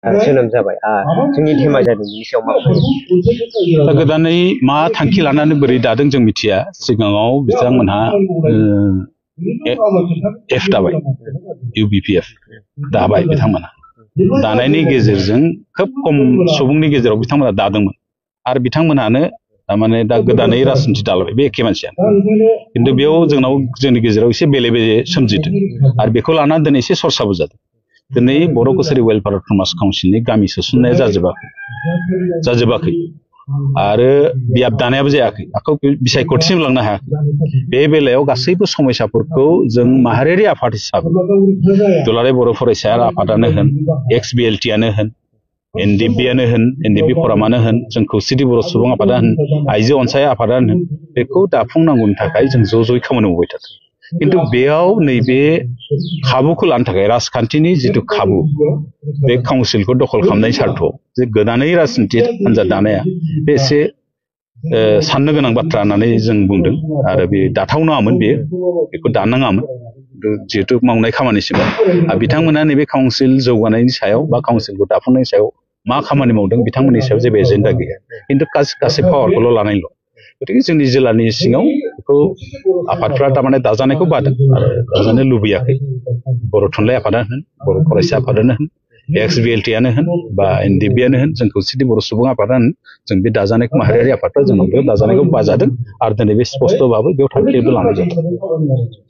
जोनोम जाबाय जोंनि धीमा जादों बिनि सायाव मा बुंनो? दा गोदानै मा थांखि लानानै बोरै दादों जों मिथिया। सिगाङाव बिथांमोनहा एफ दाबाय UBPF दाबाय बिथांमोना दानायनि गेजेरजों खोब खम सुबुंनि गेजेराव बिथांमोना दादोंमोन आरो बिथांमोनानो माने दा गोदानै राजनिथि दालाबाय बे एखे मानसियानो। खिन्थु बेयाव जोंनि गेजेराव एसे बेले बेजे सोमजिदों आरो बेखौ लानानै दिनै एसे सरसाबो जादों। दिनै बर' कछारी वेलफेयार प्रमास काउन्सिलनि गामि सोसननाया जाजोबाखै आरो बियाब दानायाबो जायाखै, बिसायख'थिसिम लांनो हायाखै। बे बेलायाव गासैबो समस्याफोरखौ जों माहारियारि आफाद हिसाबै दुलाराय बर' फरायसा आफादानो होन, XBLT आनो होन, NDP-आनो होन, NDP फरामानो होन, जों खौसेथि बर' सुबुं आफादानो होन, आइजो अनसाय आफादानो होन, बेखौ दाफुंनांगौनि थाखाय जों ज'-ज'यै खामानि मावबाय थादों। खिन्थु बेयाव नैबे खाबुखौ लानो थाखाय राजखान्थिनि जिथु खाबु, बे काउन्सिलखौ दखल खालामनायनि सार्थआव जे गोदानै राजनिथि हान्जा दानाया बे एसे साननो गोनां बाथ्रा होननानै जों बुंदों आरो बे दाथावनामोन, बेखौ दाननाङामोन जिहेतु मावनाय खामानिसिम। बिथांमोना नैबे काउन्सिल जौगानायनि सायाव बा काउन्सिलखौ दाफुंनायनि सायाव मा खामानि मावदों बिथांमोननि सायाव जेबो एजेन्डा गैया, खिन्थु गासै पावारखौल' लानायल'। गतिके जोंनि जिल्लानि सिङाव बेखौ आफादफ्रा थारमाने दाजानायखौ बादों आरो दाजानो लुबैयाखै। बर' थुनलाइ आफादानो होन, बर' फरायसा आफादानो होन, XBLT-आनो होन बा NDP-आनो होन, जों खौसेथि बर' सुबुं आफादानो होन, जों बे दाजानायखौ माहारियारि आफादफ्रा जों बेयाव दाजानायखौ बाजादों आरो दिनै बे स्पष्ट भाबै बेयाव थांखिबो लानाय जादों।